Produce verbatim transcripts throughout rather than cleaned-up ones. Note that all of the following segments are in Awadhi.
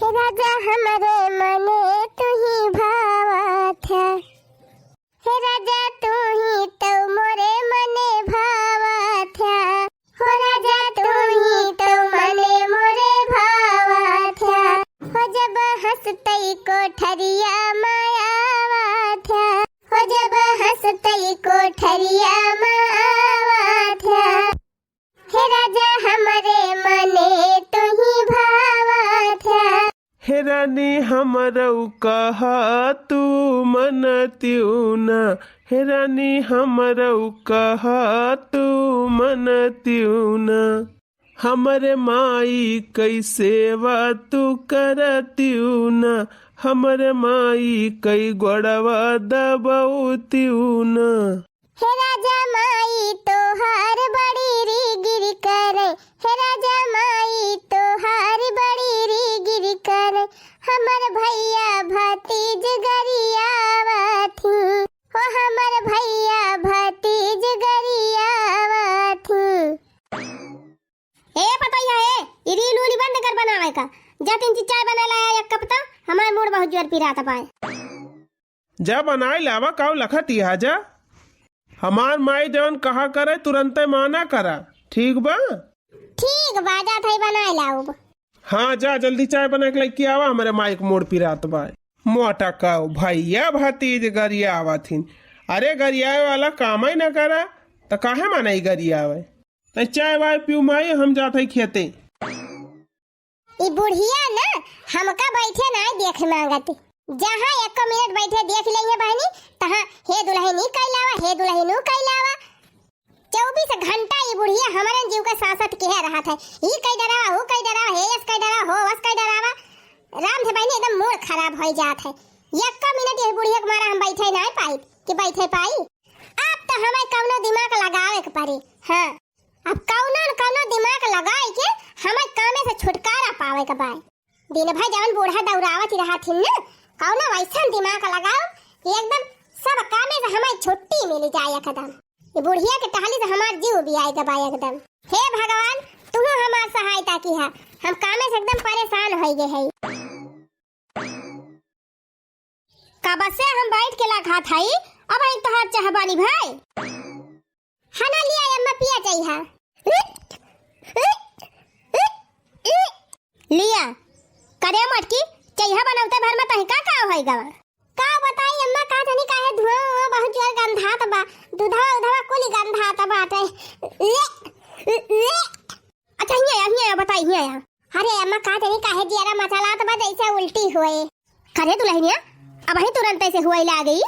हे राजा हमरे मने तू ही भावत है। हे राजा तू ही तो मोरे मने भावत है। हो राजा तू ही तो मने मोरे भावत है। हो जब हंसतई कोठरिया मायावत है। हो जब हंसतई कोठरिया मायावत है। हे राजा हमरे मने तू ही भावत है। हे रानी हमरउ कहा तू मनतिउ ना, हे रानी हमरउ कहा तू मनतिउ ना। हमरे माई कई सेवा तू करतिउ ना, हमरे माई कई गोड़वा दबउतिउ ना। हे राजा माई तोहार बड़ी री गिर करे, हे राजा माई तोहार बड़ी री गिर करे, हमर भैया भतीज गरियावत ही, हो हमर भैया भतीज गरियावत ही। ए पतोहिया हे, ई रील उली बंद कर बनावे का। जा तीन चीज चाय बनाए लाया एक कप, तो हमार मूड बहुत जोर पिरात बाय। जा बनाए लावा, काऊ लखत ही जा। हमार माई जवन कहा करे तुरंते माना करा, ठीक बा? ठीक बा, जात है बनाए लाउब। हाँ जा जल्दी चाय बना के लेके आवा, हमरे माई के मूड पिरात बाय। मोटा काऊ भैया भतीज गरियावत हिन। अरे गरियावे वाला काम ही ना करा, त काहे माना ई गरियावे? तै चाय वाय पीऊ माई, हम जात हई खेते। ई बुढ़िया ना हमका बैठे नाय देख मांगत। जहाँ एको मिनट बैठे देख लेइहे बहनी, तहाँ हे दुलहिन ई कइ लावा, हे दुलहिन ऊ कइ लावा। चउबीस घंटा ई बुढ़िया हमरन जीव का सासत किहे रहत है। ई कइ डरावा, ऊ कइ डरावा, हे यस कइ डरावा, हो वस कइ डरावा। राम से बहनी एकदम मूड खराब होइ जात है। एको मिनट यही बुढ़िया के मारा हम बैठे नाय पाई कि बैठे पाई। अब तो हमें कउनो दिमाग लगावे के पड़ी। हाँ। अब कउनो न कउनो दिमाग लगाइ के हमें कामे से छुटकारा पावे के बाय। दिन भर जवन बूढ़ा दौरावत ही रहत हिन न, कउनो वैसन दिमाग लगाओ कि एकदम सब कामे से हमें छुट्टी मिली जाए एकदम। ये बुढ़िया के टहली से हमार जीव भी आए के बाय एकदम। हे भगवान, तुहू हमार सहायता किहा, हम कामे से एकदम परेशान होइ गए हई। कब से हम बैठ के लाखात हई, अब आई तोहार चाह पानी भाई। हना लिया अम्मा पिया चाहिहा। लिया। करे मटकी, चाहिहा बनौते भर में तही का का होइ गवा? का बताई अम्मा, का जानी काहे धुआं उआं बहुत जोर गंधात बा, दूधवा उधवा कुल गंधात बाटे। ले, ले। अच्छा हियाँ आ, हियाँ आ, बताई हियाँ आ। अरे अम्मा का जानी काहे जियरा मचलात बा जैसे उल्टी होए। करे दुलहिनिया, अबहीं तुरंत ऐसे हुआ लाग गई?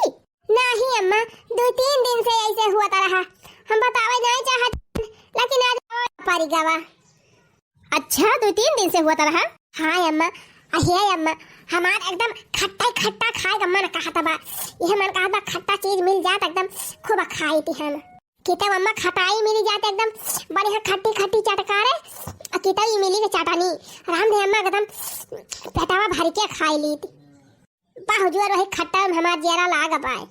नाही अम्मा, दो तीन दिन से ऐसे हुआ रहा। हम बतावे नहीं चाहत, लेकिन आज परी गवा। अच्छा, दो तीन दिन से हुआ रहा? हाँ अम्मा। अहे अम्मा, हमार एकदम खट्टा ही खट्टा खाए का मन कहत बा। यह मन कहत बा खट्टा चीज मिल जात एकदम खूब खाई थी हम। कितौ अम्मा खटाई मिली जात एकदम बढ़िया खट्टी खट्टी चटकारे, आ कितौ ई मिली के चटनी। राम दे अम्मा एकदम पेटवा भर के खाई लीत। बहुत जोर वही खट्टा में हमार जियरा लाग पाए।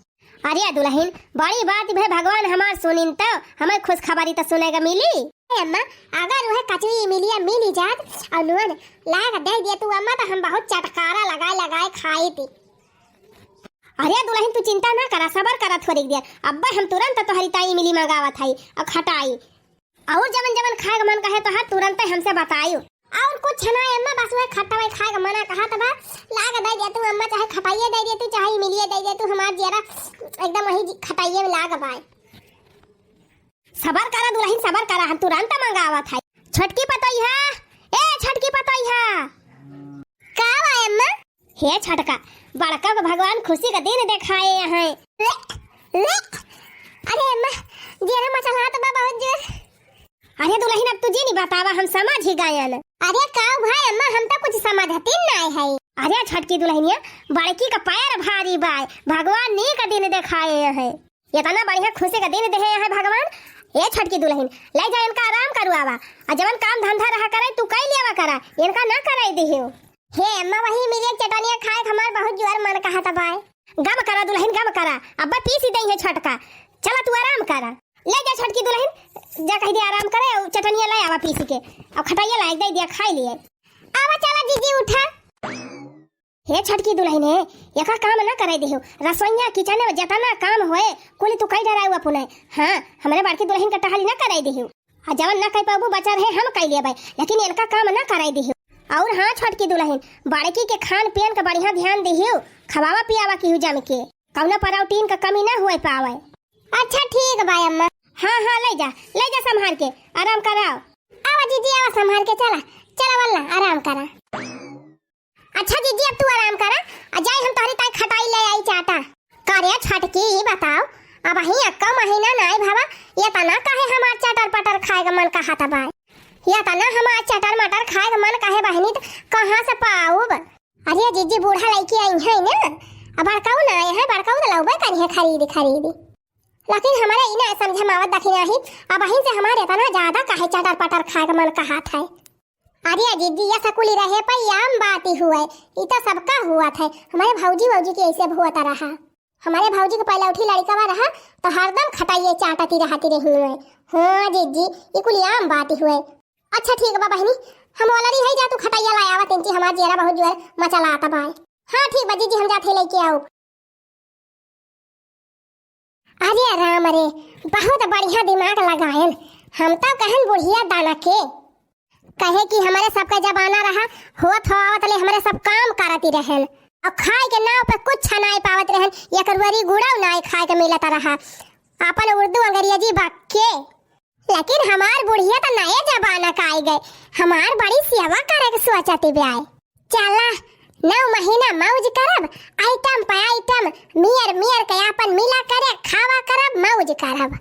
अरे दुलहिन, बड़ी बात भे भगवान हमार सुनिन तो, हमें खुशखबरी तो सुने के मिली। ए अम्मा, अगर वह कचरी मिलिया मिली जात और नून लाग दे दे तू अम्मा, तो हम बहुत चटकारा लगाए लगाए खाई थी। अरे दुलहिन, तू चिंता ना करा, सबर करा थोड़ी देर। अब्बे हम तुरंत तोहरी ताई मिली मंगावत हई और खटाई। और जवन जवन खाए के मन कहे तोहार, तुरंते हमसे बतायु। और कुछ ना अम्मा, बस वह खट्टा वही खाए के मना कहत बा। लाग दे दे तू अम्मा, चाहे खटाइए दे दे तू, चाहे इमिलिए दे दे तू, हमार जियरा एकदम वही जी-, खटाइए में लाग बाय। सबर करा दुलहिन, सबर करा, हम तुरंत मंगावत हई। छोटकी पतोहिया, ए छोटकी पतोहिया। का बा अम्मा? हे छोटका, बड़का को भगवान खुशी का दिन देखाए हैं। ले, ले। अरे अम्मा, जियरा मचलात बा बहुत जोर। अरे दुलहिन, अब तू जिन बतावा, हम समझ ही गयन। अरे का भाई अम्मा, हम तो कुछ समझती नाय है। अरे छोटकी दुलहिनिया, बड़की का पैर भारी बाय, भगवान नीक दिन देखाए हैं। इतना बढ़िया खुशी का दिन देहे हैं भगवान। ए छोटकी दुलहिन, ले जा इनका आराम करवावा, आ जवन काम धंधा रहा करे तू कई लियावा करा, इनका ना कराई दिहियो। हे अम्मा, वही मिले चटनिया खाए के हमार बहुत जोर मन कहत बाय। गम करा दुलहिन, गम करा, अब्बा पीसी दई है छोटका। चला तू आराम करा। ले जा छोटकी दुलहिन, जा कह दे आराम करे, और चटनिया ले आवा पीसी के, और खटाइया ला दे दिया खाई लिए। आवा चला जीजी उठा। हे छोटकी दुलहिन हे, एका काम ना करे देहु। रसोइया, किचन में जतना काम होए, कुल तू कई डराउ अपने। हाँ, हमरे बड़की दुलहिन का टहली ना करे देहु। आ जवन ना कई पाबू बचा रहे, हम कई लेबै, लेकिन इनका काम ना करे देहु। और हाँ छोटकी दुलहिन, बड़की के खान पियन का बढ़िया ध्यान देहु, खवावा पियावा किहु जम के, कौनो प्रोटीन का कमी ना होए पावे। अच्छा ठीक बा अम्मा। हाँ, हाँ, ले जा, ले जा संभाल के, आराम कराओ। आवा जीजी, आवा संभाल के, चला, चला वल्ला, आराम करा। अच्छा जीजी, अब तू आराम करा, आ जाई हम तोहरी ताई खटाई ले आई चाटा। का रे छोटकी, ई बताओ, अबहीं एक्का महीना नाई भवा, एतना काहे हमार चटर पटर खाए का मन कहत बा? एतना हमार चटर मटर खाए का मन काहे बहिनी, त कहाँ से पाउब? अरे जीजी, बूढ़ा लइके आई है ना, अब बड़काऊ ना आए हैं, बड़काऊ तो लउबे करी है खरीदी खरीदी। लेकिन हमारे ई ना समझ में आवत दखिनाही, अबहिन से हमारे एतना ज्यादा काहे चटर पटर खाए का मन कहत है। अरे जीजी, या सकुली रहे पई आम बाती हुए, ई तो सबका हुआ था। हमारे भौजी, भौजी के ऐसे हुआ था रहा। हमारे भौजी के पहले उठी लड़का रहा, तो हरदम खटाइए चाटती रहती रही हुए। हाँ जीजी, ई कुली आम बाती हुए। अच्छा ठीक बा बहिनी, हम वाला रही है, जा तू खटाइया लाया आवा, तेंची हमार जियरा बहुत जोर मचलाता बाय। हाँ ठीक बा जीजी, हम जाते लेके आओ। अरे राम रे, बहुत बढ़िया दिमाग लगायन। हम तो कहन बुढ़िया दाना के, कहे कि हमरे सबका जमाना रहा, होत हो आवत ले हमरे सब काम करती रहन, और खाए के नाव पे कुछ नाई पावत रहन, एक रुअरी गुड़ाव नाई खाए के मिलत रहा। अपन उर्दू अंग्रेजी बक के। लेकिन हमार बुढ़िया तो नए जमाना का आई गए, हमार बड़ी सेवा करे के सोचती ब्याय। चला, नौ महीना मौज करब, आइटम पे आइटम, मियर मियर के आपन मिला करे, खावा करब, मौज करब।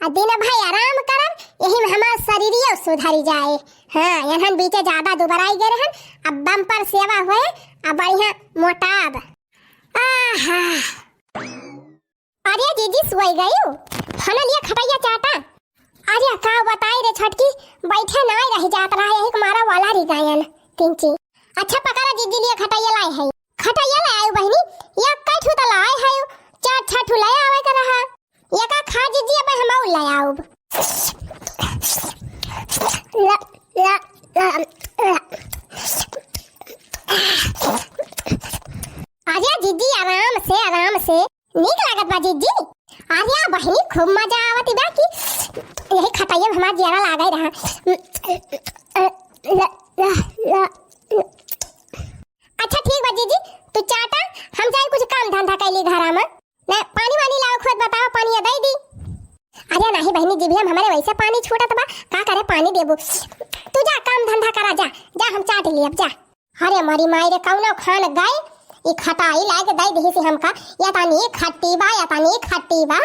आ दिन भर आराम करब, यही में हमार शरीरियो सुधरी जाए। हाँ, एनहन बीचे ज्यादा दुबराई गए रहन, अब बम्पर सेवा होए, अब बढ़िया मोटाब। आहा। अरे जीजी, सोई गयू? हन लिया खटैया चाटा। अरे का बताई रे छोटकी, बैठे नाई रह जात रहा, यही के मारा वाला री गायन। तिनची। अच्छा पकड़ा जीजी, लिया खटैया लाए है। खटैया लाए आयु बहिनी, या कई ठू त लाए है, चार छह ठू ले आवे के रहा। या का खा जीजी, अब हम और ले आउब। ला, ला, ला, ला। अरे जीजी, आराम से, आराम से। नीक लागत बा जीजी। अरे बहिनी, खूब मजा आवत बा कि यही खटैया में हमार जियरा लागे रहा। ला, ला, ला, ला। अच्छा ठीक बा जीजी, तू चाटा, हम जाई कुछ काम धंधा कैली घरा में। ना पानी वानी लाओ, खुद बताओ, पानी दे दी। अरे नहीं बहिनी, जीभिया में हमरे वैसे पानी छूटत बा, का करे पानी देबू। तू जा काम धंधा करा, जा, जा हम चाट ली अब, जा। अरे मरी माई रे, कौनो खान गए, ई खटाई लाके दे दिही से हमका, या तनी खट्टी बा, या तनी खट्टी बा,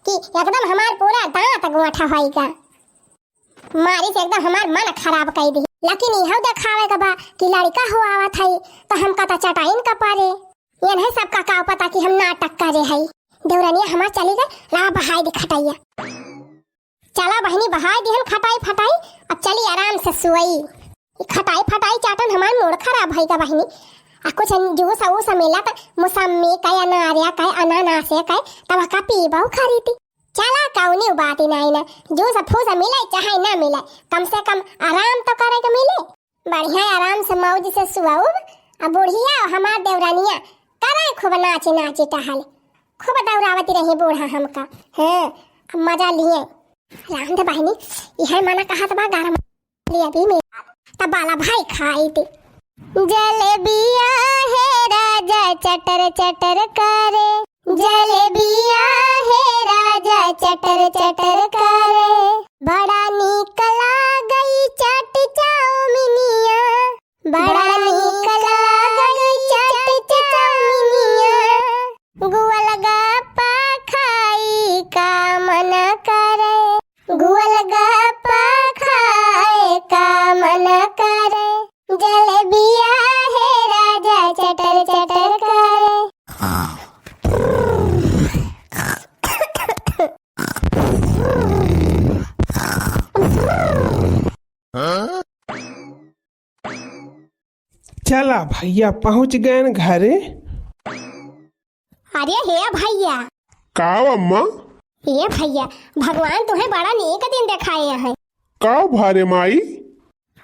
कि एकदम हमार पूरा दांत गोठा होइगा। मारी से एकदम हमार मन खराब कई दिही। लेकिन इहो देखावे के बा कि लड़का हो आवत है, तो हमका तो चटाइन का पारे। ये नहीं सबका का पता कि हम नाटक करे है। देवरनिया हमार चली गए, ला बहाई दी खटाइया। चला बहिनी, बहाई दिहन खटाई फटाई, अब चली आराम से सोई। ई खटाई फटाई चाटन हमार मूड खराब भई गा बहिनी। आ कुछ जूस वूस मिला त मौसम्मी का, अनारिया का, अनानासे का, तब का पीबहु खरीदी। चला कौनी बात ही नहीं ना, जूस फूस मिले चाहे ना मिले, कम से कम आराम तो करे के मिले। बढ़िया आराम से मौज से सुआउब। आ बुढ़िया हमार देवरानिया करे खूब नाची नाची टहल, खूब दौड़ावती रही बूढ़ा हमका। हाँ, अब मजा लिए। राम दे बहिनी, इहे मना कहत बा गरम लिए अभी में, तब बाला भाई खाई दे। जलेबिया हे राजा चटर चटर करे, जलेबिया हे राजा चटर चटर करे, बड़ा नीक लागई चाट चाउमिनिया, बड़ा नीक लागई चाट चाउमिनिया, गोलगप्पा खाई का मन करे, गोलगप्पा खाए का मन करे, जलेबिया हे राजा चटर चटर करे। चला भैया, पहुँच गएन घरे। अरे हे भैया। का अम्मा? हे भैया, भगवान तुहे बड़ा नीक दिन देखाए हैं। का भा रे माई?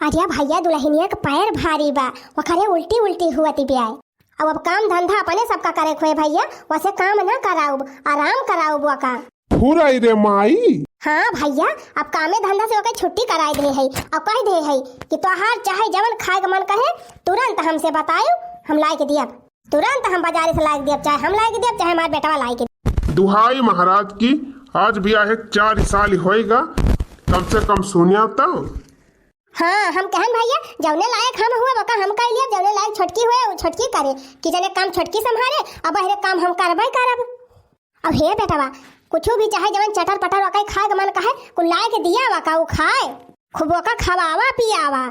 अरे भैया, दुलहिनिया के पैर भारी बा, ओकरे उल्टी उल्टी हुअत बिया। अब, अब काम धंधा अपने सबका करे खोए भैया, वसे काम ना कराउब, आराम कराउब ओका। फुराई रे माई। हाँ भैया, अब कामे धंधा से ओके छुट्टी कराई दे है, अब कह दे है कि तोहार चाहे जवन खाए के मन कहे, तुरंत हमसे बतायो, हम लाए के दियब। तुरंत हम बाजारे से लाए के दियब, चाहे हम लाए के दियब, चाहे हमार बेटवा लाए के दियब। दुहाई महाराज की, आज बियाहे चार साल होएगा, कम से कम सुनिया तो। हाँ, हम कहन भैया, जौने लायक हम हुए, ओका हम कह लिया, जौने लायक छोटकी हुए, वो छोटकी करे, कि जने काम छोटकी संभाले, अब बहरे काम हम करबे करब। अब हे बेटवा, कुछ भी चाहे जवन चटर पटर ओका खाए के मन कहे, कुल लाए के दिया ओका, उ खाए, खूब ओका खवावा पियावा।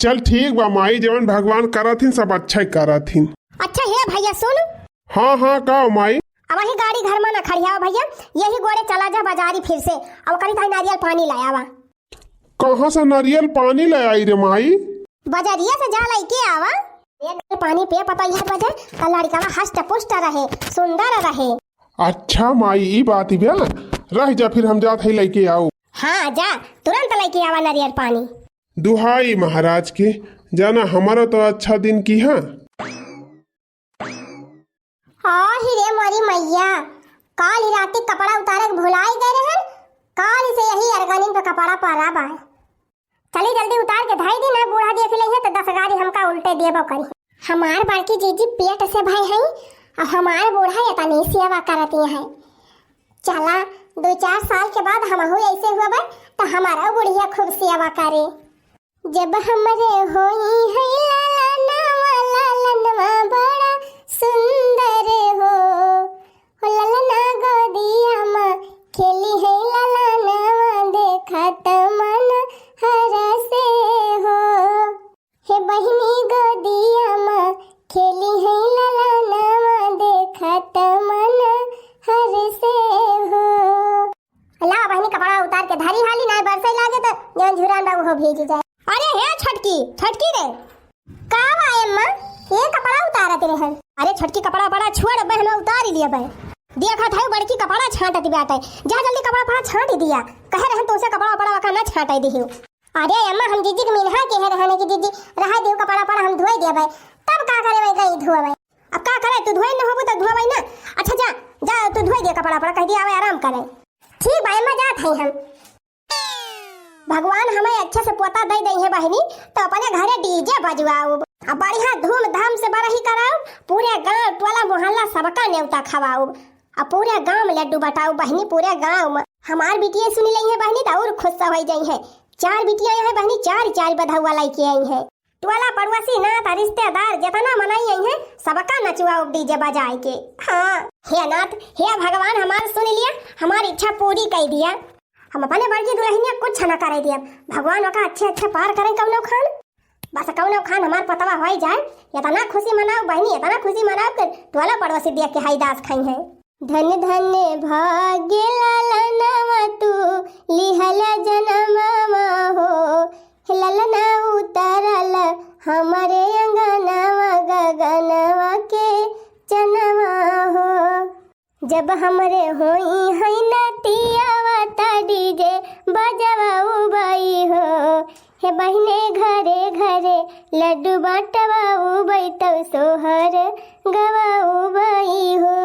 चल ठीक बा माई, जवन भगवान करत हिन, सब अच्छा ही करत हिन। अच्छा हे भैया सुन। हाँ, हाँ, का माई? अब वही गाड़ी घर में ना खड़ियावा भैया, यही गोड़े चला जा बाजारी फिर से, अब करी ताई नारियल पानी लायावा। कहाँ से नारियल पानी ले आई रे माई? बजरिया से जा लइके आवा। ये पानी पिए पतैया बजे, त लड़िकवा हष्ट पुष्ट रहे, सुंदर रहे। अच्छा माई, ई बात बा, रह जा, फिर हम जात है लइके आउ। हाँ जा, तुरंत लइके आवा नारियल पानी। दुहाई महाराज के, जाना हमारा तो अच्छा दिन की है। आही रे मोरी मैया, काल ही राती कपड़ा उतारे के भुलाई गए रहन, काल से यही अरगनिन पे कपड़ा पड़ा बा। चली जल्दी उतार के धई दी ना, बूढ़ा देख ले है तो दस गारी हमका उल्टे देबो करी। हमार बड़की जीजी पेट से भय है, अब हमार बूढ़ा इतनी सेवा करती है। चला, दो चार साल के बाद हमहू ऐसे हुआ बा, तो हमारा बुढ़िया खूब सेवा करे। जब हमरे होई है लालनवा, लालनवा बड़ा सुंदर हो। हो ललना गोदिया मा खेली है लालनवा, देखत मन हरसे हो। हे बहिनी गोदिया मा खेली है लालनवा, देखत मन हरसे हो। ला बहिनी, कपड़ा उतार के धरी हाली, नाय बरसै लागे त जवन झुरान बा उहो भीज जाए। अरे हे छोटकी, छोटकी रे। का बा एम्मा? ये कपड़ा उतारत रहन। अरे छोटकी, कपड़ा उपड़ा छोड़, बहन उतार ही लिया बे। देखत है बड़की कपड़ा छांटत बाटे। जा जल्दी कपड़ा उपड़ा छांट दिया। कहे रहन तुमसे कपड़ा उपड़ा वका ना छांटे दिहियो। अरे अम्मा, हम जीजी के मिनहा के है रहने की जीजी, रहा दियो कपड़ा उपड़ा हम धोए देबे। तब का करे वही गई धोबे। अब का करे, तू धोए न होबो त धोबे ना। अच्छा जा, जा तू धोए दे कपड़ा उपड़ा, कह दिया आवे आराम करे। ठीक बा अम्मा, जात है हम। भगवान हमें अच्छे से पोता दे दे है बहिनी, तो अपने घरे डीजे बजवाओ, अब बढ़िया धूमधाम से बरही कराओ, पूरे गांव टोला मोहल्ला सबका नेवता खवाओ, अब पूरे गांव में लड्डू बटाओ बहिनी, पूरे गांव में। हमार बिटिया सुनी लई है बहिनी, तो और खुश हो जाई है। चार बिटिया है बहिनी, चार चार बधौआ लेके आई है। टोला पड़ोसी नात रिश्तेदार जितना मनई आई है, सबका नचवाओ डीजे बजाए के। हाँ हे नाथ, हे भगवान, हमार सुन लिया, हमार इच्छा पूरी कर दिया। हम अपने बड़की दुलहिनिया कुछ ना करे दिया, भगवान ओका अच्छे अच्छे पार करें कौनो खान। बस कौनो खान हमार पतवा होई जाए, इतना खुशी मनाओ बहिनी, इतना खुशी मनाओ कि टोला पड़ोसी देख के हाई दास खाई है। धन धन भाग्य लालनवा तू लिहल जनमवा हो, हे ललना उतरल हमरे अंगनवा गगनवा के चनवा हो। जब हमरे होई है नतियावा त डीजे बजवाऊ बई हो, हे बहिने घरे घरे लड्डू बांटवाऊ बई तौ सोहर गवाऊ बई हो।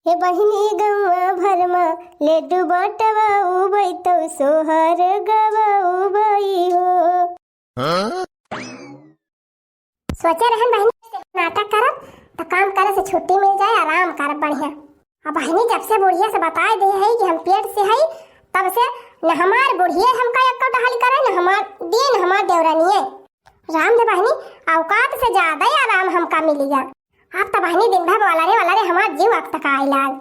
हे बहिनी गौवा भर मा लड्डू बांटवाऊ बई तौ सोहर गवाऊ बई हो। सोचे रहन बहिनी से नाटक करब त काम करे से छुट्टी मिल जाए, आराम करब बढ़िया। अब बहिनी जब से बुढ़िया से बताए दे है कि हम पेट से है, तब से न हमार बुढ़िया हमका एको टहल करे, न हमार दिन हमार देवरानिये। राम दे बहिनी, औकात से ज्यादा ही आराम हमका मिल गया। आप त बहिनी दिन भर वाला रे वाला रे हमार जीव अकतकाए लाग।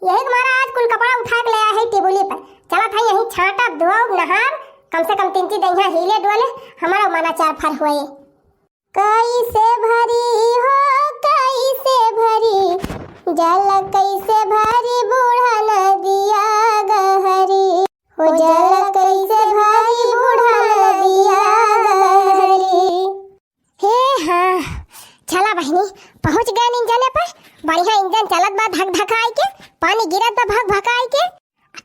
यही तुम्हारा आज कुल कपड़ा उठा के ले आए है टिबुली पर। चलत है यहीं छांटब, धोब, नहाब, कम से कम तीन तीन दहिया हिले डोले, हमारा मना चार फर होए। कैसे भरी हो, कैसे भरी, जल कैसे भरी बूढ़ा नदिया गहरी, हो जल कैसे भरी बूढ़ा नदिया गहरी। हे हाँ, चला बहिनी, पहुँच गए इंजन पर। बढ़िया इंजन चलत बा धक धकाई के, पानी गिरत बा भक भकाई के।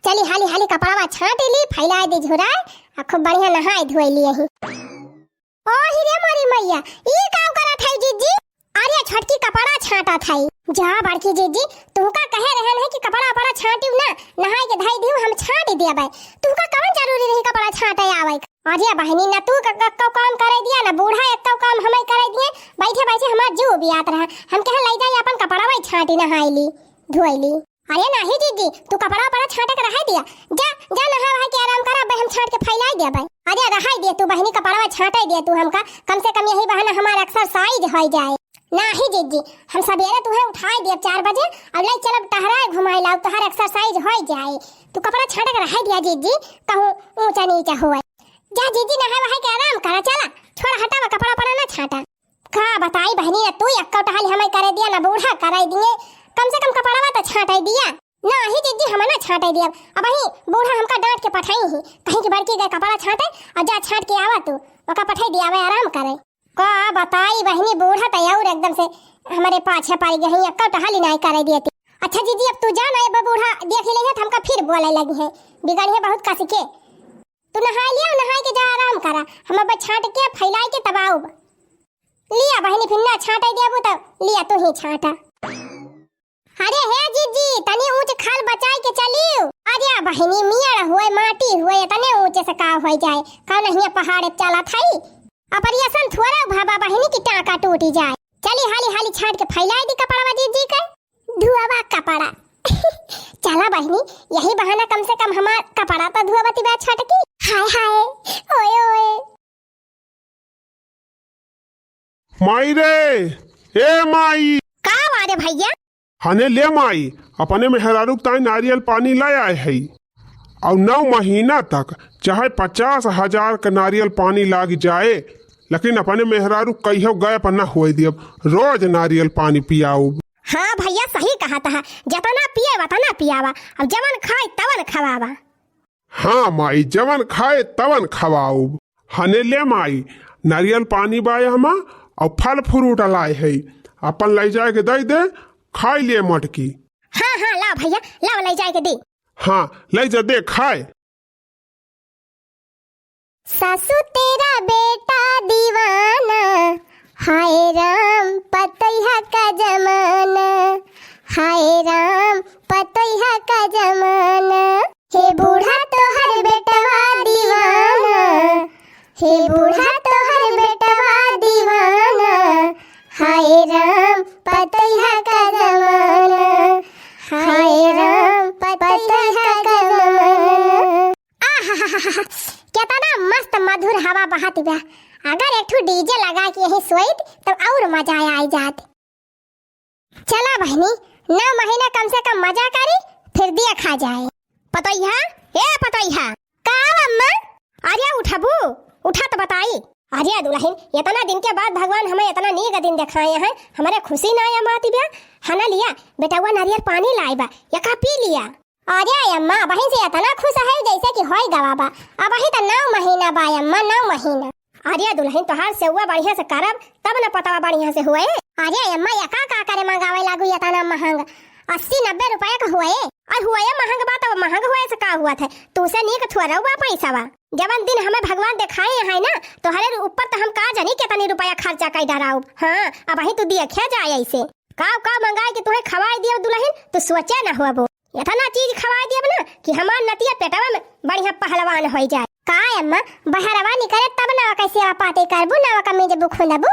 चली हाली हाली कपड़वा छांट ली, फैलाए दी झुराए, आ खूब बढ़िया नहाए धोए ली यहीं। ओ ही रे मोरी मैया, ई का करत है जिज्जी? अरे छोटकी कपड़ा छांटत है। जा बड़की जिज्जी, तुहका कहे रहन है कि कपड़ा उपड़ा छांटिउ ना, नहाए के धई दिउ, हम छांटि देबै। तुहका कवन जरूरी रही कपड़ा छांटे आवे? अरे बहिनी, ना तू क-, क-, क-, काम करे दिया, ना बूढ़ा एक काम हमें करे दिए। बैठे बैठे हमार जीव बियात रहा। हम कहे, "लई जाई अपन कपड़वा छांटी, नहाई ली, धोई ली।" अरे नाही जिज्जी, तू कपड़ा उपड़ा छांटे के रहे दिया। जा, जा नहा वहा के आराम करा, अबे हम छांट के फैलाई देबै। अरे रहे दे तू बहिनी, कपड़वा छांटे दे तू हमका, कम से कम यही बहाना हमार exercise होइ जाए। नाही जिज्जी, हम सबेरे तुहे उठाए देब चार बजे, अब ले चलब टहराए घुमाए लाउ, तोहार exercise होइ जाए। तू कपड़ा छांटे के रहे दिया जिज्जी, कहूँ ऊंचा नीचा होए। जा जिज्जी, नहाए वहाए के आराम करा, चला, छोड़, हटावा, कपड़ा उपड़ा ना छांटा। का बताई बहिनी, ना तू एक्को टहली हमें करे दिया, ना बूढ़ा करे दिए, कम से कम कपड़वा तो छांटे दिया। नाही जिज्जी, हम ना छांटे दिया। अबही बूढ़ा हमका डांट के पठाई ही, कहीं कि बड़की गए कपड़ा छांटे, और जा छांट के आवा तू, ओका पठाई दिया, आवे आराम करे। का बताई बहिनी, बूढ़ा तो और एकदम से हमारे पाछे पड़ गई, एक्को टहली नाई करे दिए ती। अच्छा जिज्जी, अब तू जा ना, अब बूढ़ा देख ही लेहे तो हमका फिर बोले लगी है, बिगड़ी है बहुत कस के। तू नहाए लिया, नहाए के जा आराम करा, हम अब छांट के फैलाए के तब आउब। लिया बहिनी, फिर ना छांटे देबू तो लिया तू ही छांटा। अरे हे जिज्जी, तनी ऊंच खाल बचाए के चलियो। अरे बहिनी, मियड़ हुए, माटी हुए, इतने ऊंचे से का होइ जाए? का नहीं पहाड़ चलत है? ऑपरेशन थोड़ा भावा बहिनी कि टाका टूटी जाए। चली हाली हाली छांट के फैलाए दी कपड़वा जिज्जी के। धुआवा कपड़ा। चला बहिनी, यही बहाना कम से कम हमार कपड़ा तो धुआवा तिबा छांट की। हाय हाय, ओए ओए। माई रे, ए माई। का बा रे भैया? हने ले माई, अपने मेहरारू के ताई नारियल पानी ले आए हई। और नौ महीना तक चाहे पचास हजार के नारियल पानी लाग जाए, लेकिन अपने मेहरारू कहियो गैप न होए दियब, रोज नारियल पानी पियाउब। हाँ भैया, सही कहत हा, जतना पिए वतना पियावा, अब जवन खाए तवन खवावा। हाँ माई, जवन खाए तवन खवाउब। हने ले माई, नारियल पानी बा एहमा, और फल फ्रूट लाए है, अपन लई जाए के दई दे, खाई ले मटकी। हाँ, हाँ, लाओ भैया, लाओ लई जाए के दे। हाँ, लई जा दे खाए। सासू तेरा बेटा दीवाना, हाय राम पतोहिया का जमाना, हाय राम पतोहिया का जमाना। हे बूढ़ा तोहर बेटवा दीवाना, हे बूढ़ा तोहर बेटवा दीवाना, हाय राम पतोहिया का जमाना, हाय राम पतोहिया का जमाना। आहाहाहा, केतना मस्त मधुर हवा बहत बा। अगर एक ठो DJ लगा के यहीं सोइत, तब और मजा आ जात। चला बहिनी, नौ महीना कम से कम मजा करी, फिर देखा जाए। पतोहिया, ए पतोहिया। का अम्मा? अरे उठबू, उठा तो बताई। अरे दुलहिन, इतना दिन के बाद भगवान हमें इतना नीक दिन देखाए हैं, हमरे खुशी ना आया माती बा, हना लिया, बेटवा नारियल पानी लाए बा, यका पी लिया। अरे अम्मा, अबहीं से इतना खुश है जैसे कि होई गवा बा। अबहीं त नौ महीना बा अम्मा, नौ महीना। अरे दुलहिन, तोहार सेवा बढ़िया से करब, तब न पतवा बढ़िया से होए। अरे अम्मा, यका का करे मंगावे लागू इतना महंग? अस्सी नब्बे रुपया का होए। अरे होए महंग बा, तब महंग होए से का हुआ थे? तू से नीक थोड़ा बा पैसा बा। जवन दिन हमें भगवान देखाए हैं ना, तोहरे ऊपर तो हम का जानी कितनी रुपया खर्चा कर डराउब। हाँ, अबहीं तू देखिया जाए ऐसे। का, का मंगाए के तुहे खवाए दियो दुलहिन, तू सोचे ना होबो। इतना चीज खवाए दियब ना कि हमार नतिया पेटवा में बढ़िया पहलवान होई जाए। का अम्मा, बहरवा निकरे तब ना ओकर सेवा पाती करबू, ना ओकर मेजबू खुनबू,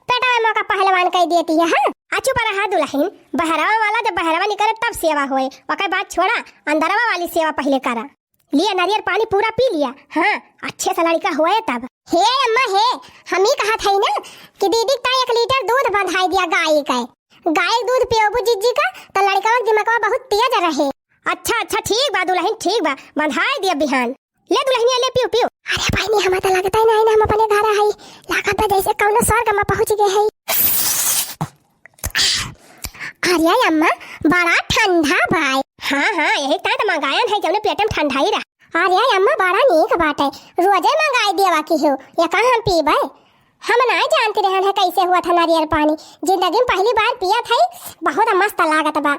पेटवा में ओकर पहलवान कह देती है, हाँ? आ चुप रहा दुलहिन, बहरवा वाला जब बहरवा निकरे तब सेवा होए, ओकर बात छोड़ा, अंदरवा वाली सेवा पहले करा। लिया नारियल पानी पूरा पी लिया, हाँ, अच्छे से लड़का होए तब। हे अम्मा हे, हम ही कहत हई ना कि दीदी का एक लीटर दूध बंधाई दिया गाय के। गाय के दूध पियोबू जिज्जी का, त लड़कवा के दिमागवा बहुत तेज रहे। अच्छा, अच्छा, ठीक बा दुलहिन, ठीक बा, बंधाए दिया बिहान। ले दुलहिनिया, ले पियो, पियो। अरे बहिनी, हमें तो लगता ही नहीं ना, हम अपने घर आई, लागत बा जैसे कौनो स्वर्ग में पहुँच गए है। अरे अम्मा, बड़ा ठंडा बाय। हाँ, हाँ, यही ताई तो मंगायन है, जौने पेट में ठंडाई रहा। अरे अम्मा, बड़ा नीक बाटे, रोजे मंगाई देवा की हो, ये कहाँ हम पीबे? हम नाय जानती रहन है कैसे हुआ था नारियल पानी, जिंदगी में पहली बार पिया था, बहुत मस्त लागत बा।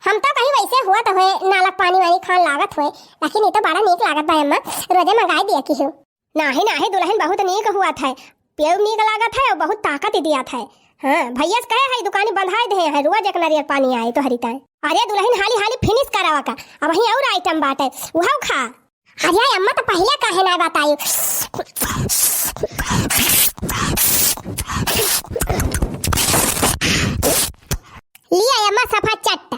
हम तो कहीं वैसे हुआ तो हुए, नालक पानी वानी खान लागत हुए, लेकिन ये तो बड़ा नीक लागत बा अम्मा, रोजे मंगाई दिया की हो। नाही, नाही दुलहिन, बहुत नीक हुआ था, पियउ नीक लागत है अउ बहुत ताकत दियात है। हाँ, भइया से कहे है, दुकानी बंधाइ देहे है, रोज एक नरियर पानी आए तोहरी ताए। अरे दुलहिन, हाली हाली finish करावा का, अबहीं अउर item बाटे, उहउ खा। अरे अम्मा, त पहिले काहे नाइ बताई? लिया अम्मा, सफा चट्ट।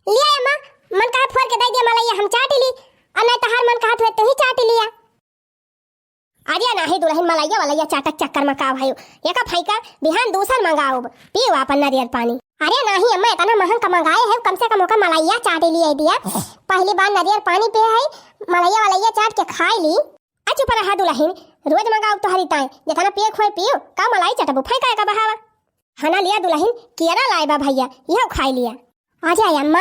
लिया अम्मा, मन कहा फोर के दइ दिया मलइया, हम चाटि ली, अउर नाइ तहार मन कहा तो तू ही चाटि लिया। अरे नाहीं दुलहिन, मलइया वलइया चाटक चक्कर मा का भयउ, एका फइका, बिहान दूसर मंगाउब, पियउ आपन नरियर पानी। अरे नाहीं अम्मा, एतना महंग का मंगाए है, कम से कम ओका मलइया चाटि लिया दिया। पहली बार नरियर पानी पिए है, मलइया वलइया चाट के खाइ ली। आ चुप रहा दुलहिन, रोज मंगाउब तोहरी ताए, जेतना पिए खोए पियउ, का मलाई चटबू, फइका एका बहावा। हना लिया दुलहिन, कियरा लाए बा भइया, इहउ खाइ लिया। अरे अम्मा,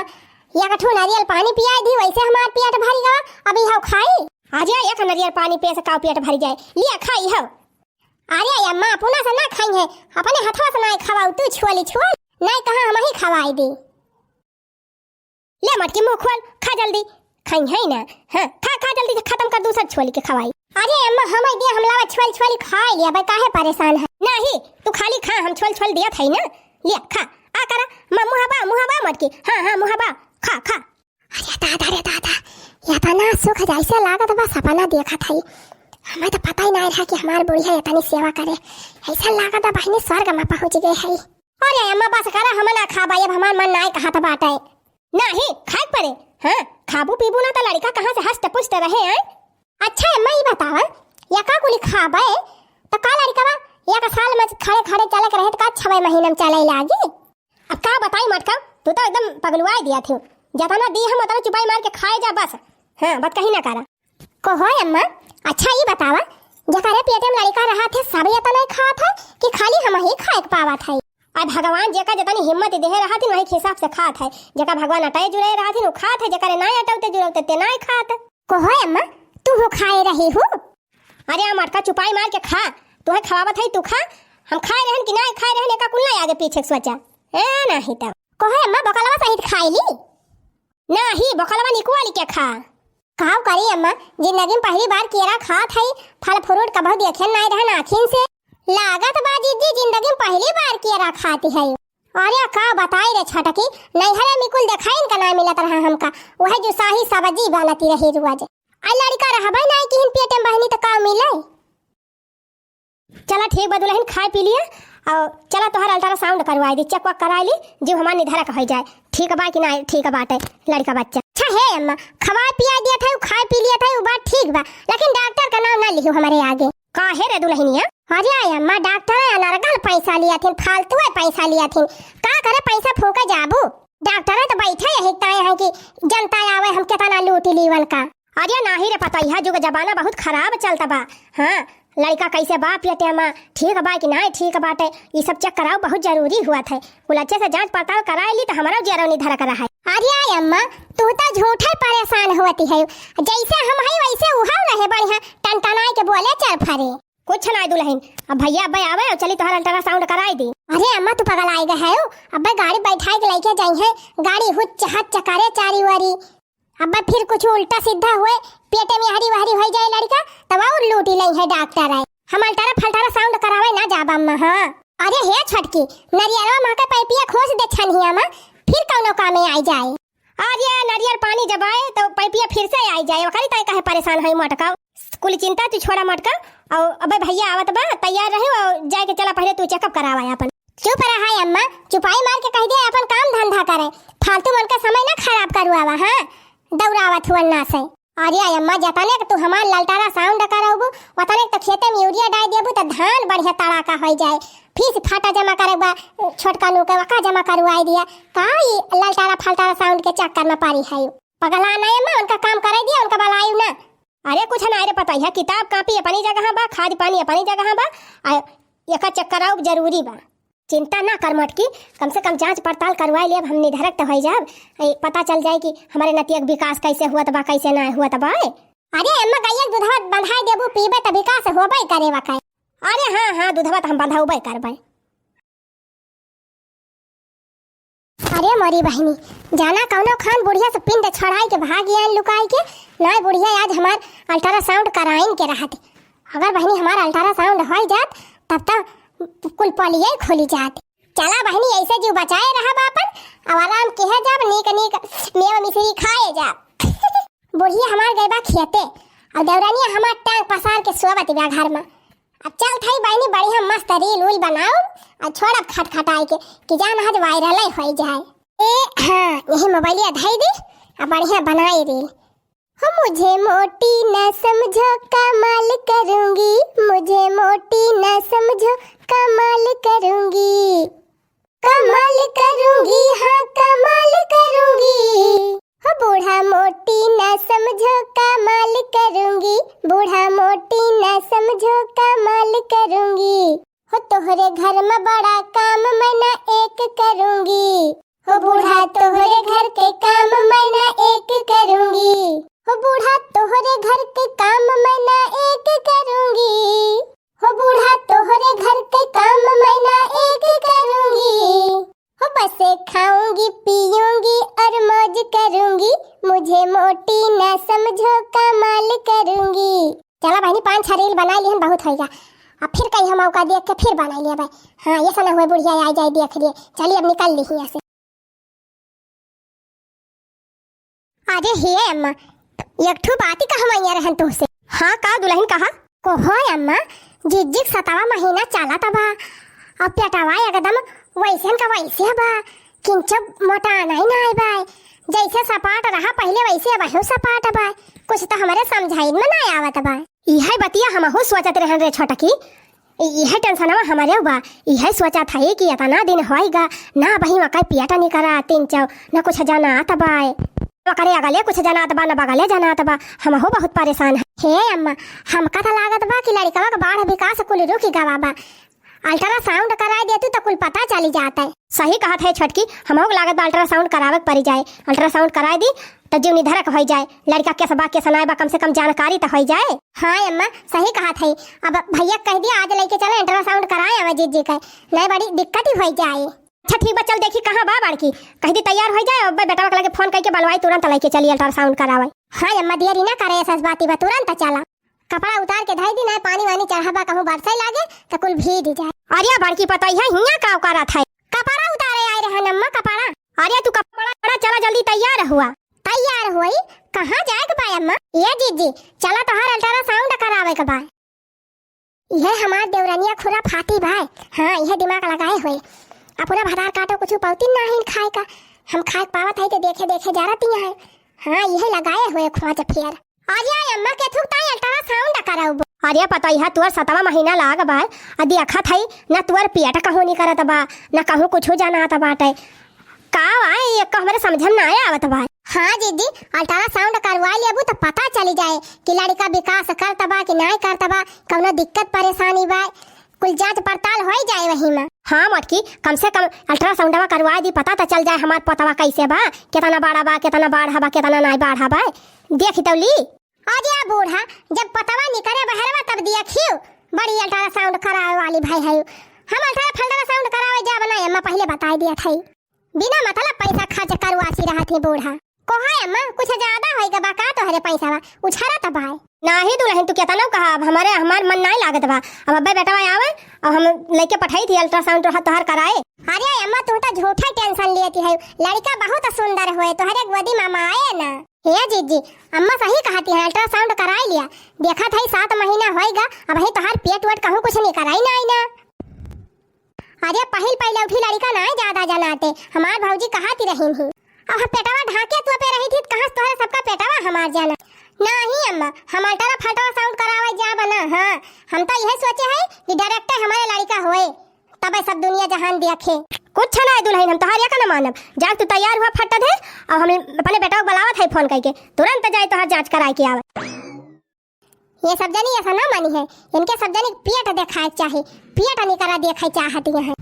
एक ठो नरियर पानी पियाइ दी, वइसे हमार पेट भरि गवा, अब इहउ खाई? अरे एक नरियर पानी पिए से काउ पेट भरि जाए, लिया खाई हउ। अरे अम्मा, अपना से ना खाई है, अपने हथवा से ना खवाउ, तू छोली छोल, नाइ कहा हमहीं खवाइ दी। ले मटकी मुँह खोल, खा जल्दी, खाई है ना। हाँ, खा, खा जल्दी, खतम कर, दूसर छोली के खवाई। अरे अम्मा, हमइ दिया, हम लावा छोल छोली खाइ लिया, भाई काहे परेसान है? नाहीं, तू खाली खा, हम छोल छोल दिया था ही ना। लिया, खा, आ करा, म-, मुँह बा, मुँह बा मटकी, हाँ, हाँ, मुँह बा, खा, खा। अरे दादा रे दादा, एतना सुख जइसे लागत बा, सपना देखत हई। हमइ त पता ही नाइ रहा कि हमार बुढ़िया एतनी सेवा करे। अइसा लागत बा बहिनी स्वर्ग मा पहुँच गए हई। अरे अम्मा बस करा, हम ना खाबा, अब हमार मन नाइ कहत बाटे। नाहीं, खाइक परे। हाँ, खाबू पीबू ना त लड़िका कहाँ से हष्ट पुष्ट रहे आए? अच्छा अम्मा, ई बतावा, एका कुली खाबे, त का लड़िकवा एक साल मा खड़े खड़े चले के रहे, त का छवे महीना मा चले लागी? अब का बताई मटका, तू तो एकदम पगलुआइ दिया थी। जतना दी हम उतना चुपाई मार के खाए जा बस। हाँ, बात कहीं ना करा। कहो अम्मा, अच्छा ई बतावा, जेकरे पेटे मा लड़िका रहत है, सब एतना खात है कि खाली हमहीं खाए के पावत है? अब भगवान जेका जेतनी हिम्मत देहे रहत है, वही हिसाब से खात है। जेका भगवान अटाए जुराए रहत है, उ खात है, जेकरे नाइ अटउते जुरउते ते नाइ खात। कहो अम्मा, तू हो खाए रही हो? अरे आ मटका चुपाई मार के खा, तुहे खवावत है तू खा। हम खाए रहन कि नाइ खाए रहन, एका कुल नाइ आगे पीछे के सोचा। ए नाहीं त। कहो अम्मा, बोकलवा सहित खाइ ली? नाहीं, बोकलवा निकुआ लिके खा। काव करी अम्मा, जिंदगी मा पहली बार केरा खात हई, फल फ्रूट कबहु देखे नाइ रहन आँखिन से। लागत बा जिज्जी, जिंदगी मा पहली बार केरा खाती हई। अरे का बताई रे छटकी, नैहरे मा कुल देखाइन का नाइ मिलत रहा हमका, उहइ जो साही सब्जी बनती रही रोज। आ लड़िका रहबइ नाइ किहिन पेटे मा बहिनी त का मिलइ? चला ठीक बा दुलहिन, खाइ पी लिया अउ चला तोहार ultrasound करवाइ दी, check वेक कराइ ली, जीव हमार निधरक होइ जाए, ठीक बा कि नाइ ठीक बाटे लड़िका बच्चा। अच्छा हे अम्मा, खवाइ पियाइ दिया था, खाइ पी लिया था, उ बात ठीक बा, लेकिन डॉक्टर का नाम ना लिहो हमरे आगे। काहे रे दुलहिनिया? अरे अम्मा, डॉक्टर अनर्गल पैसा लिया थिन, फालतू पैसा लिया थिन, का करे पैसा फूके जाबू? डॉक्टर तो बैठे यही ताए हैं कि जनता आवे हम केतना लूटी लीवन का। अरे नाहीं रे पतोहिया, जुग जमाना बहुत खराब चलत बा। हाँ, लड़िका कइसे बा पेटे मा, ठीक बा कि नाइ ठीक बाटे, ई सब check कराउ बहुत जरूरी हुवत है। कुल अच्छे से जाँच पड़ताल कराइ ली त हमरउ जियरउ निधरक रहइ। अरे अम्मा, तू त झूठइ परेसान हुवत है, जइसे हम हई वइसे उहउ रहे बढ़िया, टनटनाइ के बोले चरफरे। कुछ नाइ दुलहिन, अब भइया अब्बे आवे अउ चली तोहार ultrasound कराइ दी। अरे अम्मा, तू पगलाइ गए हउ, अब्बे गाड़ी बैठाइ के लइके जइहैं, गाड़ी हुच्च हच्च करे चारी ओरी। अब्बे फिर कुछ उल्टा सीधा हुए, पेटे मा यहरी वहरी होइ जाए लड़िका, तब अउर लूटी लइहैं डॉक्टर आए। हम अल्टरा फल्टरा sound करावे ना जाब अम्मा, हाँ। अरे हे छोटकी, नरियरवा मा के पैपिया खोस दे छनिया मा, फिर कउनो कामे आइ जाए। अरे नरियर पानी जब आए त पैपिया फिर से आइ जाए, ओकरी ताई काहे परेसान हई मटका। कुल चिंता तू छोड़ा मटका, अउ अब्बे भइया आवत बा, तैयार रहे अउ जाइ के चला पहिले तू checkup करावा आपन। चुप रहा अम्मा, चुपाई मार के कहि दे आपन काम धंधा करे, फालतू मन का समय ना खराब करुआवा, हाँ, दौड़ावत हुअन ना से। अरे अम्मा, जतने के तू हमार ललटारा sound करउबू, ओतने के तो खेते मा यूरिया डाइ देबू, त धान बढ़िया तड़ाका होइ जाए। फीस फाटा जमा करे बा, छोटका नू के वका जमा करवाइ दिया। का ई ललटारा फलटारा sound के चक्कर मा परी है? पगला ना अम्मा, उनका काम करे दिया, उनका बलायू ना। अरे कुछ ना रे पतोहिया, किताब कापी अपनी जगह बा, खाद पानी अपनी जगह बा, आ एका चक्कर आउब जरूरी बा। चिंता ना कर मटकी, कम से कम जाँच पड़ताल करवाइ लेब, हम निधरक त होइ जाब। ए, पता चल जाए कि हमरे नतिया के विकास कइसे हुअत बा, कइसे ना हुअत बा। अरे अम्मा, गइया के दूधवा बंधाइ देबू, पीबे त विकास होबे करे वकाई। अरे हाँ, हाँ, दूधवा त हम बंधउबे करबे। अरे मोरी बहिनी, जाना कउनो खान बुढ़िया से पिंड छोड़ाइ के भाग आइन लुकाइ के, नाहीं बुढ़िया आज हमार ultrasound कराइन के रहत। अगर बहिनी हमार ultrasound होइ जात, तब तो कुल पोलियो खुली जात। चला बहिनी, ऐसे जीव बचाए रहब आपन, अब आराम किहे जाब, नीक नीक मेवा मिश्री खाए जाब। बुढ़िया हमार गई बा खेते, अब देवरानिया हमार टांग पसार के सोवत बा घर में। अब चल थई बहिनी, बढ़िया मस्त reel उल बनाओ, और छोड़ब खटखटाए के, कि जान आज viral होई जाए। ए हाँ, यही मोबाइलिया धई दी, अब बढ़िया बनाई reel। हो मुझे मोटी न समझो, कमाल करूंगी, मुझे मोटी न समझो, कमाल करूंगी, कमाल करूंगी, हाँ, कमाल करूंगी। हो बूढ़ा मोटी न समझो, कमाल करूंगी, बूढ़ा मोटी न समझो, कमाल करूंगी। हो तोहरे घर में बड़ा काम मैं ना एक करूंगी। हो बूढ़ा तोहरे घर के काम मैं ना एक करूंगी। हो बूढ़ा तोहरे घर के काम मैं ना एक करूंगी। हो बूढ़ा तोहरे घर के काम मैं ना एक करूंगी। हो बस खाऊंगी पीऊंगी और मौज करूंगी। मुझे मोटी ना समझो, कमाल करूंगी। चला बहिनी, पाँच छह reel बनाई लिहन, बहुत होइगा। अब फिर कहीं हम मौका देख के फिर बनाई लेबै। हाँ, ये सना हुए बुढ़िया आ जाए देख लिए। चलिए अब निकल ली हियाँ से। अरे हे अम्मा, एक ठो बात ही कहवइया रहन तोहसे। हाँ, का दुलहिन कहा? कहो अम्मा, जिज्जी के सतवा महीना चलत बा, अब पेटवा एकदम वैसन का वैसे बा, किंचो मोटा नहीं ना आए बा, जैसे सपाट रहा पहिले वैसे अबहू सपाट बा, कुछ तो हमरे समझाइन में ना आवत बा। इहे बतिया हमहू सोचत रहन रे छोटकी, इ-, इहे tensionवा हमरे बा। इहे सोचत हई कि एतना दिन होइगा, ना बही मकई पेट निकरा, तीन चौ, ना कुछ जनात बाय। ओकरे अगले कुछ जनात बा, ना बगले जनात बा। हमहू बहुत परेशान है। हे अम्मा, हमका त लागत बा कि लड़िकवा के बाढ़ विकास कुल रुकि गवा बा। Ultrasound कराए देतू त कुल पता चली जात है। सही कहत है छोटकी, हमहू के लागत बा ultrasound करावे के पड़ी जाए। Ultrasound कराए दी त जीव निधरक होई जाए, लड़िका केस बा, केस नाय बा, कम से कम जानकारी त होई जाए। हाँ अम्मा, सही कहत है। अब भैया कह दिया आज लेके चला ultrasound कराए आवे जिज्जी के, नहीं बड़ी दिक्कत ही होई जाए। अच्छा ठीक बा, चल देखी कहाँ बा बड़की, कह दी तैयार होई जाए, अब बेटवा के लगे फोन करके बलवाई, तुरंत लेके चली ultrasound करावे। हाँ अम्मा, देरी ना करे, ऐसा बात ही बा, तुरंत चला। कपड़ा उतार के धई दी, नहीं पानी वानी चढ़ा बा, कहूँ बरसे लागे त कुल भीज जाए। अरे बड़की पतोहिया हियाँ का करत है? कपड़ा उतारे आए रहन अम्मा, कपड़ा। अरे तू कपड़ा, कपड़ा चला जल्दी तैयार हुआ। तैयार हुई? कहाँ जाए के बा अम्मा? ए जिज्जी, चला तोहार ultrasound करावे के बा। इहे हमार देवरनिया खुराफाती बा। हाँ, इहे दिमाग लगाए हुए। अपना भतार काटो कुछ पौती नाहीं खाए का। हम खाए पावत है तो देखे देखे जा रहती हैं। हाँ, इहे लगाए हुए खोज फेर। अरे अम्मा, केथुक ताई ultrasound कराउबो? अरे पतोहिया, तोर सतवा महीना लाग बा, आ देखत हई, ना तोर पेट कहूँ निकरत बा, ना कहूँ कुछो जनात बाटे। का बा, ये हमरे समझ में ना आवत बा। हाँ जिज्जी, ultrasound करवा लेबू त पता चली जाए कि लड़िका विकास करत बा कि नाय करत बा, कौनो दिक्कत परेशानी बा। कुल जाँच पड़ताल होई जाए वही में। हाँ मोटकी, कम से कम ultrasoundवा करवा दी, पता त चल जाए हमार पोतवा कैसे बा, केतना बड़ा बा, केतना बाढ़ा बा, केतना नाय बाढ़ा बा। देखी तौली। अरे बूढ़ा, जब पोतवा निकरे बहरवा तब देखियो, बड़ी ultrasound करावे वाली भाई है। हम अल्ट्रा फल्ट्रासाउंड करावे जाब ना अम्मा, पहिले बताई दिया था। बिना मतलब पैसा खर्च करवासी रहत ही बूढ़ा। कोहा अम्मा, कुछ ज्यादा होई गबा का तोहरे पैसावा? उछरत बाय। नाही दुलहिन, तू केतनो कहा, अब हमरे, हमार मन नाही लागत बा। अब अब्बे बेटवा आवे, अब हम लइके पठाई थी अल्ट्रासाउंड तोहार, तोहार कराए। अरे अम्मा, तू तो झूठा टेंशन लेती है, लड़का बहुत सुंदर होए, तोहरे गोदी में आए ना। हे जीजी, अम्मा सही कहती है, अल्ट्रासाउंड कराई लिया, देखत है सात महीना होई गा, अबही तोहार पेट वेट कहूँ कुछ निकराई ना आई ना। अरे पहिल पहिलौठी लड़िका नाय ज्यादा जनाते, हमार भौजी कहत रहिन ही। अब हम पेटवा ढाके तू पे रही थी, कहाँ से तोहरे सबका पेटवा हमार जाना? नाही अम्मा, हम अल्ट्रा फल्ट्रासाउंड करावे जाब ना। हाँ, हम तो यह सोचे है कि डायरेक्ट हमारे लड़िका होए, तबे सब दुनिया जहान देखे। कुछ ना दुलहिन, हम तोहार एक ना मानब। जा तू तैयार हुआ फट दे, और हम अपने बेटवा को बुलावत है फोन करके, तुरंत जाए तोहार जांच कराए के आवे। ये सब जनी ऐसा ना मानी है, इनके सब जनी पेट देखाए के चाही, पेट निकरा देखे चाहती हैं।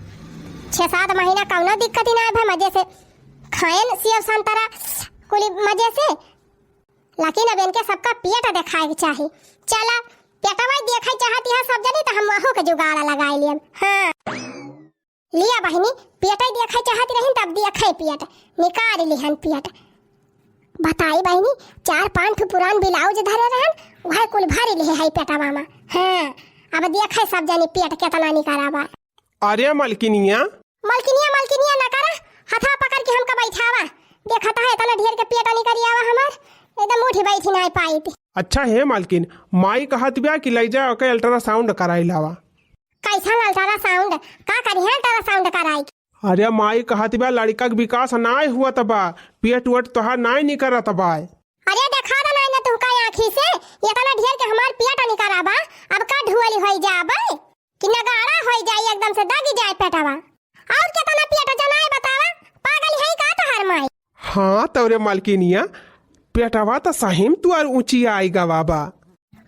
छह सात महीना कौनो दिक्कत ही ना है भाई, मजे से खाएन सेव संतरा कुली मजे से, लेकिन अब इनके सबका पेट देखाए के चाही। चला, पेटवा देखे चाहती है सब जनी, तो हम वहू के जुगाड़ लगाए लियन। हाँ। लिया बहिनी, पेटै देखै चाहत रहिन, तब देखै पेट, निकाल लिहन पेट। बताई बहिनी, चार पाँच ठो पुरान ब्लाउज धरे रहन, वह कुल भर लिहे है पेटवा में। हाँ, अब देखे सब जनी पेट केतना निकरा बा। अरे मलकिनिया। मलकिनिया, मलकिनिया ना करा, हथवा पकड़ के हमका बैठावा। देखत है एतना ढेर के पेट निकरी आवा हमार, एकदम उठी बैठी नाई पाइत। अच्छा हे मालकिन, माई कहत बिया कि लई जा ओके अल्ट्रासाउंड कराई लावा। कैसन अल्ट्रासाउंड? का करिहे अल्ट्रासाउंड कराई? अरे माई कहत बिया लड़का के विकास नाई हुअत बा, पेट वेट तोहार नाई निकरत बा। अरे देखा त नाई ना तुहका आँखी से, एतना ढेर के हमार पेट निकरा बा, अब का ढुअली होई जाबे? कि नगाड़ा होई जाई, एकदम से दगी जाए पेटवा। और केतना पेट जनाए बतावा, पागल है का तोहार माई? हाँ तोरे मालकिनिया, पेटवा त सही में तुअर ऊँची आई गवा बा।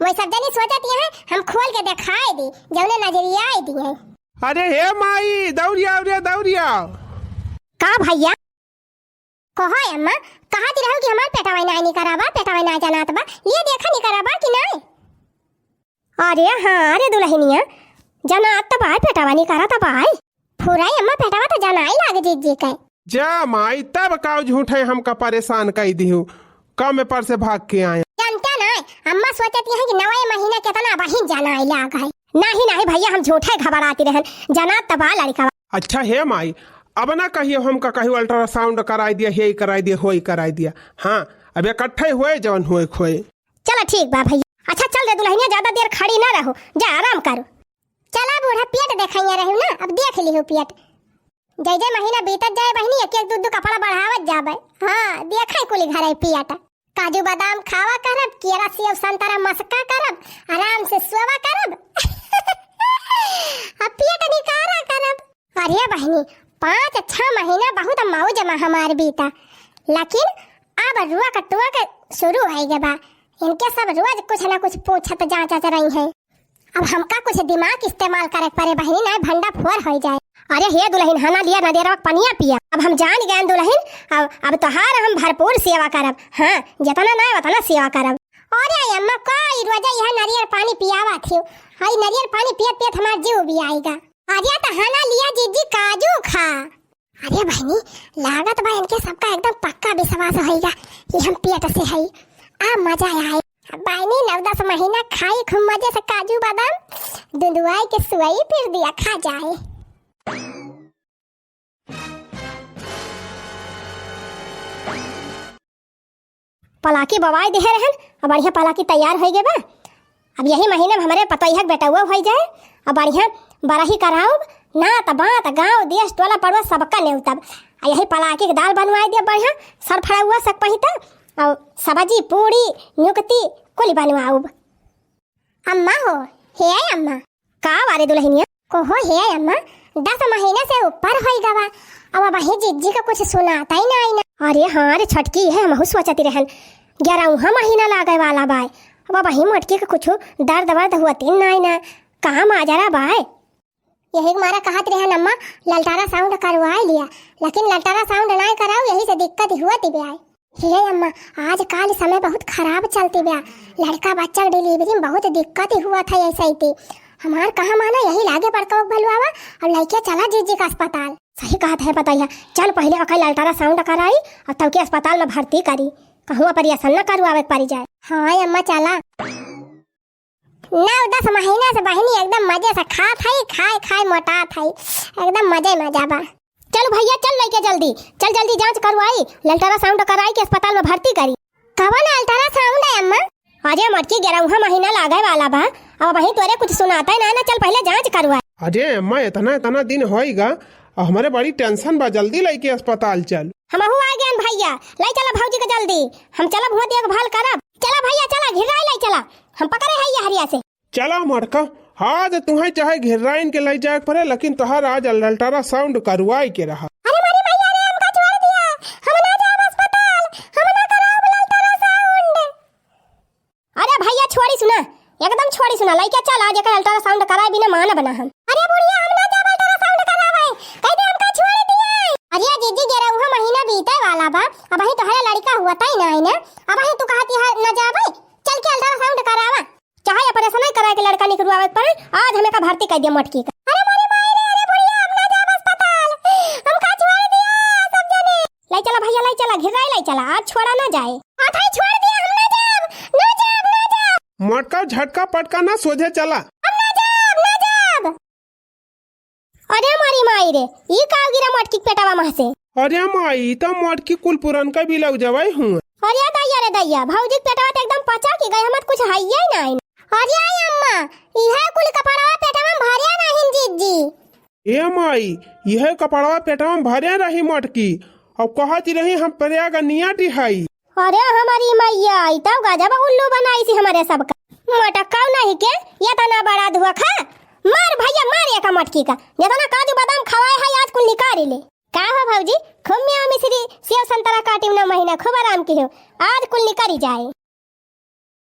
वही सब जनी सोचत है, हम खोल के देखाए दी, जौने नजरिया आई दी है। अरे हे माई, दौड़िया रे, दौड़िया। का भैया? कहो अम्मा, कहत रहू कि हमार पेटवा नाई निकरा बा, पेटवा नाई जनात बा, ये देखा निकरा बा कि नाई? अरे हाँ रे दुलहिनिया, जनात त बाय, पेटवा निकरत बाय। फुराई अम्मा, पेटवा त जनाई लाग जिज्जी के। जा माई, तब काउ झूठे हमका परेशान कई दिहू, कम पर से भाग के आए। जानता ना, अम्मा सोचत है कि नवे महीना केतना बहिन जनाई लाग है। नहीं, नहीं भैया, हम झूठे घबराती रहन, जनात त बा लड़का। अच्छा हे माई, अब ना कहियो हमका कहियो अल्ट्रासाउंड कराई दिया, हे कराई दिया, होई कराई दिया। हाँ, अब इकट्ठे होए जवन होए खोए। चला ठीक बा भैया। अच्छा चल रे दुलहिनिया, ज्यादा देर खड़ी ना रहो, जा आराम करो। चला बूढ़ा, पेट देखैया रहू ना, अब देख लिहू पेट। जय जय महीना बीतत जाए बहिनी, एक एक दू दू कपड़ा बढ़ावत जाबे। हाँ, देखे कुली घरे पेट। काजू बादाम खावा करब, केरा सेव संतरा मस्का करब, आराम से सोवा करब। अब पेट निकारा करब। अरे बहिनी, पाँच छह महीना बहुत मौज में हमार बीता, लेकिन अब रुआ कटुआ के शुरू होइ गए बा। इनके सब रोज कुछ ना कुछ पूछत जांचत रही हैं। अब हमका कुछ दिमाग इस्तेमाल करे के पड़े बहिनी, नाहीं भंडा फोर होइ जाए। अरे हे दुलहिन, हना लिया नदियरवा के पनिया पिया। अब हम जान गए दुलहिन, अब, अब तोहार हम भरपूर सेवा करब। हाँ, जितना ना उतना सेवा करब। अरे अम्मा, का ई रोजा यह नरियर पानी पियावा थी? हई नरियर पानी पियत पियत हमार जीव भी आएगा। अरे त हना लिया जिज्जी, काजू खा। अरे बहिनी, लागत बा इनके सबका एकदम पक्का विश्वास होइगा कि हम पेट से हई। आ मजा आए। बहिनी, नौ दस महीना खाई खूब मजे से काजू बादाम, दुंदुआई के सुआई फिर दिया खा जाए। पलाकी बवाई देहे रहन, अब बढ़िया पलाकी तैयार होइ गए बा। अब यही महीने में हमरे पतोहिया के बेटउआ होइ जाए, अब बढ़िया बरही कराउब, नात बात गाँव देश टोला पड़ोस सबका नेउतब। आ यही पलाकी के दाल बनवाए दिया बढ़िया, सरफड़उआ सक पहिता, और सब्जी, पूड़ी, नुकती कुल बनवाउब। अम्मा हो, हे अम्मा। का बारे दुलहिनिया? कहो हे अम्मा, दस महीने से ऊपर होई गवा, अब अबही जिज्जी का कुछ सुनाता ही नाई ना। अरे हाँ रे छोटकी, यह हमहू सोचती रहन, ग्यारहवा महीना लागे वाला बाय, अब अबही मोटकी का कुछ दर्द वर्द हुअती नाई ना, कहाँ माजरा बाय? यही के मारा कहत रहन अम्मा, अल्ट्रासाउंड करवाए लिया, लेकिन अल्ट्रासाउंड नाई कराऊ, यही से दिक्कत हुअती बाय। हे अम्मा, आजकल समय बहुत खराब चलती बा। लड़का बच्चा के डिलीवरी में बहुत दिक्कत ही हुआ था ऐसे ही थी। हमार कहाँ माना, यही लागे बड़का भलुआवा, अब लइके चला जिज्जी का अस्पताल। सही कहत है पतोहिया, चल पहिले ओकर अल्ट्रासाउंड कराई और तब के अस्पताल में भर्ती करी, कहूँ ऑपरेशन न करवावे के पड़ी जाए। हाँ अम्मा चला। नौ दस महीना से बहिनी एकदम मजे से खात हई, खाए खाए मोटात हई, एकदम मजे मजा बा। चल भैया चल लइके जल्दी, चल जल्दी जांच करवाई, अल्ट्रासाउंड कराई के अस्पताल में भर्ती करी। कवन अल्ट्रासाउंड है अम्मा? अरे मोटकी, ग्यारहवा महीना लागे वाला बा, अब वहीं तोरे कुछ सुनाता ही ना, ना, चल पहिले जांच करवाई। अरे अम्मा, इतना इतना दिन होइगा, अब हमरे बड़ी टेंशन बा, जल्दी लइके अस्पताल चल। हमहू आ गए भैया, लइ चला भौजी के जल्दी, हम चलब हुआ देखभाल करब। चला भैया चला, घिराई लइ चला, हम पकड़े है ये हरिया से। चला मोटका, आज तुहे चाहे घिर्राइन के लइ जाए के पड़े, लेकिन तोहार आज अल्ट्रासाउंड करवाए के रहा। अरे मोरी मैया रे, हमका छोड़ दिया, हम ना जाब अस्पताल, हम ना कराब अल्ट्रासाउंड। अरे भैया छोड़ी सुना, एकदम छोड़ी सुना, लइके चल, आज एकर अल्ट्रासाउंड कराए बिना मानब ना हम। अरे बुढ़िया, हम ना जाब अल्ट्रासाउंड करावे, कह दे हमका छोड़ दिया। अरे जिज्जी, ग्यारहवा महीना बीते वाला बा, अबही तोहरा लड़का हुआ तई ना है ना, अबही तू कहती है ना जाबे, चल के अल्ट्रासाउंड करावा। चाहे ऑपरेशन ही कराए के लड़का निकलवावे के पड़े, आज हमें का भर्ती कर दिया मोटकी का। अरे मोरी माई रे, अरे बुढ़िया, हम ना जाब अस्पताल, हमका छोड़ दिया सब जने। लइ चला भैया, लइ चला, घिराई लइ चला, आज छोड़ा ना जाए। अथई छोड़ दिया, हम ना जाब, ना जाब, ना जाब। मोटका झटका पटका ना, सोझे चला। हम ना जाब। अरे मोरी माई रे, ई का गिरा मोटकी के पेटवा मँ से? अरे माई, ई त मोटकी कुल पुरनका बिलौजवै हुआ। अरे दैया रे दैया, भौजी के पेटवा त एकदम पचा के गए, हमर कुछ हइये नाहीं। अरे अम्मा, इहे कुल कपड़वा पेटवा मँ भरे रहिन जीजी। ए माई, इहे कपड़वा पेटवा मँ भरे रही मोटकी, अब कहत रही हम प्रयाग नियट हई। अरे हमरी मैया, ई तउ गजब उल्लू बनाइसी हमरे सबका। मोटक्कउ नाहीं के, एतना बड़ा धोखा। मार भइया मार एका मोटकी का, जेतना काजू बादाम खवाए है आज कुल निकारी ले। का हो भौजी, खूब मेवा मिश्री सेव संतरा काटिउ नौ महीना, खूब आराम किहेउ, आज कुल निकारी जाए।